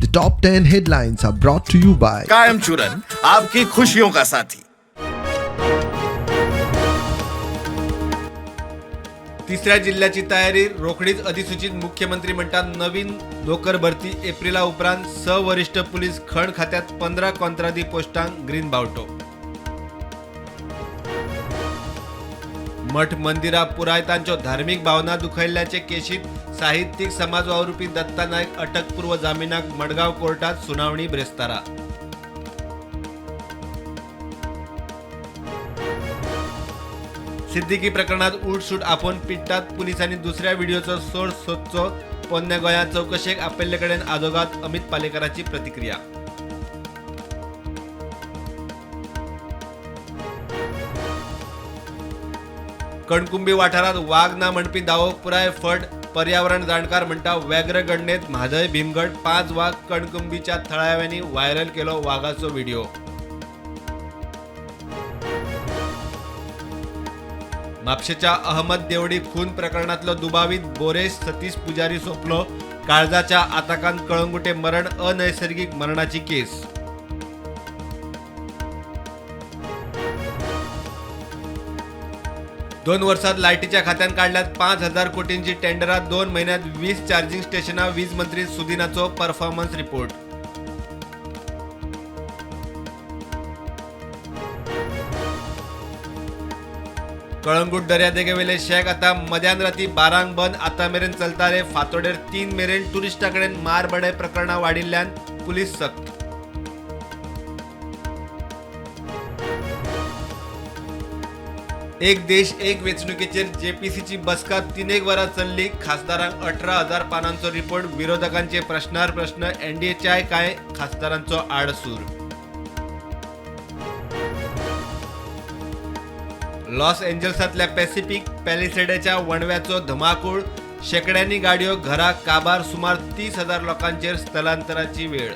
The top 10 headlines are brought to you by कायम चूरन आपकी खुशियों का साथी। तिसऱ्या जिल्ह्याची तयारी रोखडीच अधिसूचित, मुख्यमंत्री म्हणतात नवीन नोकर भरती एप्रिला उपरांत। 6 वरिष्ठ पोलीस खण खात्यात 15 कंत्राटी पोस्टांक ग्रीन बावटो। मठ मंदिरा पुरायतांच्यो धार्मिक भावना दुखयल्ल्याचे केशीत साहित्यिक समाज वावुरपी दत्ता नायक अटकपूर्व जामिनाक मडगाव कोर्टात सुनावणी ब्रेस्तारा। सिद्दीकी प्रकरणात उठसूट आपोवन पिट्टात, पुलिसांनी दुसऱ्या व्हिडिओचो सोर्स सोदचो, पोन्न्या गोंयांत चवकशेक आपयल्ले कडेन आदोगाद अमित पालेकाराची प्रतिक्रिया। कणकुंबी वाठारात वाग ना म्हणपी दावो पुराय फट, पर्यावरण जाणकार म्हणटा व्याघ्र गणनेत म्हादय भीमगड 5 वाग, कणकुंबीच्या थळाव्यांनी व्हायरल केलो वागाचो व्हिडिओ। म्हापशेच्या अहमद देवडी खून प्रकरणातलो दुबावीत बोरेश सतीश पुजारी सोंपलो, काळजाच्या आताकान कळंगुटे मरण, अनैसर्गिक मरणाची केस। दोन वर्षात लाईटीच्या खात्यान काढल्यात 5,000 कोटींची टेंडरां, 2 महिन्यात 20 चार्जिंग स्टेशनां, वीज मंत्री सुदिनाचो परफॉर्मन्स रिपोर्ट। कळंगूट दर्यादेगेवेले शेक आता मध्यान राती 12 बंद, आता मेरेन चलता रे फातोडेर 3 मेरेन टुरिस्टां कडेन मारबडय प्रकरणां वाडिल्ल्यान पुलीस सक्त। एक देश एक वेंचणुकेचेर जेपीसीची बसका 3 वरां चल्ली, खासदारांक 18,000 पानांचो रिपोर्ट, विरोधकांचे प्रश्नार प्रश्न, एनडीएच्याय कांय खासदारांचो आडसूर। लॉस एंजल्सांतल्या पॅसिफिक पॅलिसेडाच्या वणव्याचो धुमाकूळ, शेकड्यांनी गाडयो घरां काबार, सुमार 30,000 लोकांचेर स्थलांतराची वेळ।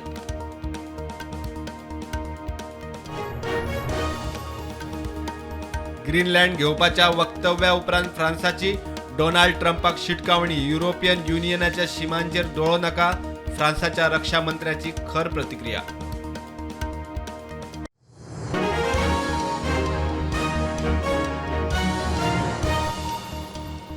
ग्रीनलँड घेवपाच्या वक्तव्या उपरांत फ्रांसाची डोनाल्ड ट्रंपाक शिटकावणी, युरोपियन युनियनाच्या शिमांचेर दोळो नाका, फ्रांसाच्या रक्षा मंत्र्याची खर प्रतिक्रिया।